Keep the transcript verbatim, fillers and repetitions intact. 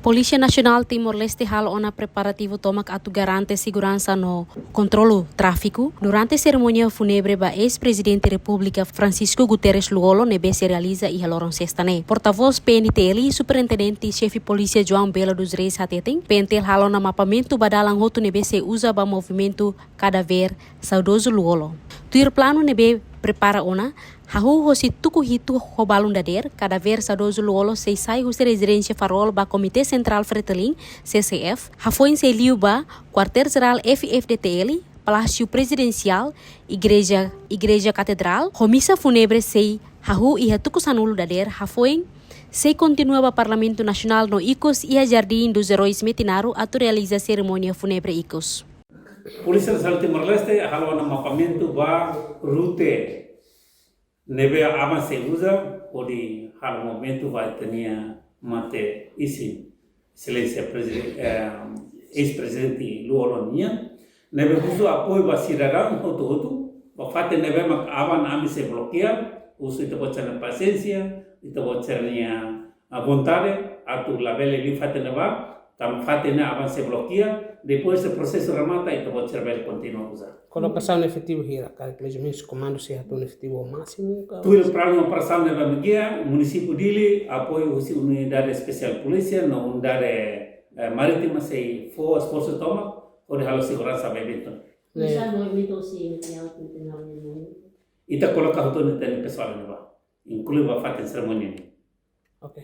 Polísia Nasionál Timor-Leste halo ona preparativu tomak atu garante seguransa no kontrolu tráfiku durante serimónia fúnebre ba eis-Prezidente Repúblika Francisco Guterres Lú-Olo ne'ebé sei realiza iha loron sesta ne'e. Portavós P N T L, Superintendente Xefe Polísia João Belo dos Reis hateten, P N T L halo ona mapamentu ba dalan hotu ne'ebé sei uza ba movimentu kadáver saudozu Lú-Olo. Tuir planu ne'ebé prepara ona, hahú hosi tuku hitu ho balun dadeer, kadáver saudozu Lú-Olo sei sai husi rezidénsia Farol ba Komité Sentrál Fretilin, C C F, hafoin sei liu ba Kuartél Jerál F F D T L, Palásiu Prezidensiál, Igreja, Igreja Katedrál, ho misa fúnebre sei hahú iha tuku sanulu dadeer, hafoin sei kontinua ba Parlamentu Nasionál no ikus iha Jardim dos Heróis Metinaro atu realiza serimónia fúnebre ikus. Polísia Nasionál Timor-Leste halo ona mapamentu ba rute ne'ebé aban sei uza hodi halo movimentu ba ita-nia mate-isin, Exelénsia Preziden-, eh, eis-Prezidente Lú-Olo nian, ne'ebé husu apoiu ba sidadaun hotu-hotu, ba fatin ne'ebé mak aban ami sei blokia, husu ita-boot sira-nia pasiénsia, ita-boot sira-nia, ah, vontade, atu labele liu fatin ne'ebá, tanba fatin ne'e aban sei blokia, depois de prosesu remata, ita-boot sira bele kontinua uza. Kolokasaun efetivu hira, ka mais ou menus komandu sei hatún efetivu másimu, ka? Tuir planu operasaun ne'ebé mak iha, munisípiu Dili, apoiu husi Unidade Espesiál Polísia, no Unidade, eh, Marítima sei fó esforsu tomak, hodi halo seguransa ba eventu. Ne'e. Misa movimentu sei inisiál kontinua movimentu. Ita koloka hotu ita-nia pesoál ne'ebá, inklui ba fatin serimónia ne'e. Ok.